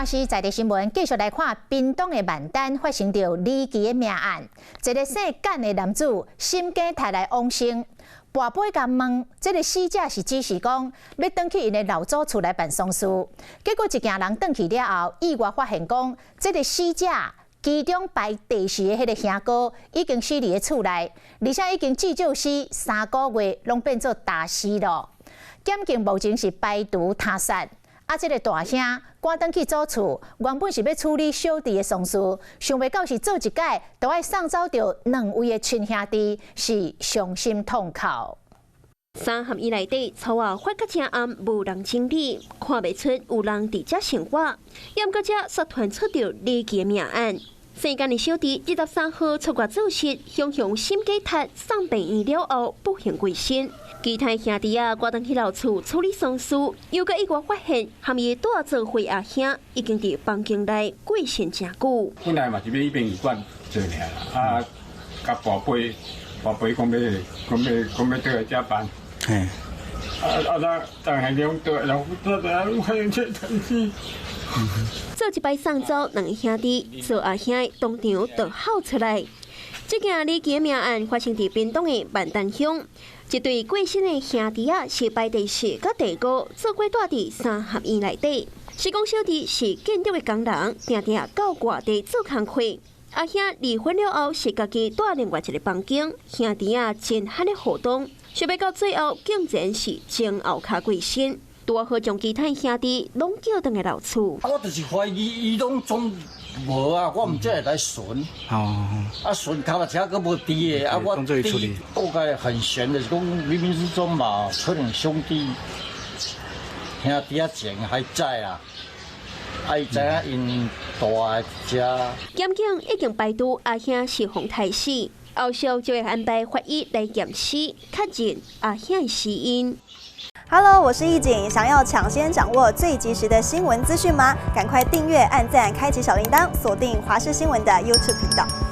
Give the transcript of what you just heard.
華視在地新聞繼續來看，屏東的萬丹發生著離奇的命案，一个姓簡的男子心驚抬來往生，跋杯共問，這个死者是指示講欲轉去𪜶的老祖厝來辦喪事，結果一行人轉去了後，意外發現講，這个死者其中排第四的彼个兄哥已經死佇咧厝內，而且已經至少死3個月，攏變做焦屍囉。檢警目前是排除他殺。啊！這个大兄趕轉去祖厝，原本是欲處理小弟的喪事，想袂到是做一擺，都愛送走著兩位的親兄弟，是傷心痛哭。三合院內底厝仔發甲誠暗，無人清理，看袂出有人佇遮生活。猶閣遮煞傳出著離奇的命案。姓簡的小弟23號出外做事，雄雄心肌塌送病院了後，不幸過身。其他兄弟仔趕轉去老厝處理喪事，猶閣意外發現，含伊蹛做伙阿兄已經佇房間內過身誠久。本來嘛是欲去殯儀館做爾啦，啊，共跋杯跋杯講欲講欲講欲倒來遮辦。啊啊！咱但係兩對，然後這發現這代誌。做一擺送走兩个兄弟，做阿兄當場就哭出來。這件離奇命案發生佇屏東的萬丹鄉，一對過身的兄弟仔是排第四佮第五，做伙蹛佇三合院內底。是講小弟是建築的工人，定定到外地做工課。阿兄離婚了後是家己蹛另外一个房間，兄弟仔真罕咧互動，想欲到最後竟然是前後跤過身，拄好將其他兄弟攏叫轉來老厝。我就是懷疑伊攏總無啊，我毋才會來巡。哦。啊，巡跤踏車閣無佇的，啊，我佇我感覺很懸的，是講冥冥之中嘛，可能兄弟兄弟仔情還在啊。啊，伊知影𪜶大遮。檢警已經排除阿兄是予刣死，後續就會安排法醫來驗屍，確認阿兄的死因。 Hello，我是易景，想要搶先掌握最及時的新聞資訊嗎？趕快訂閱、按讚、開啟小鈴鐺，鎖定華視新聞的 YouTube 頻道。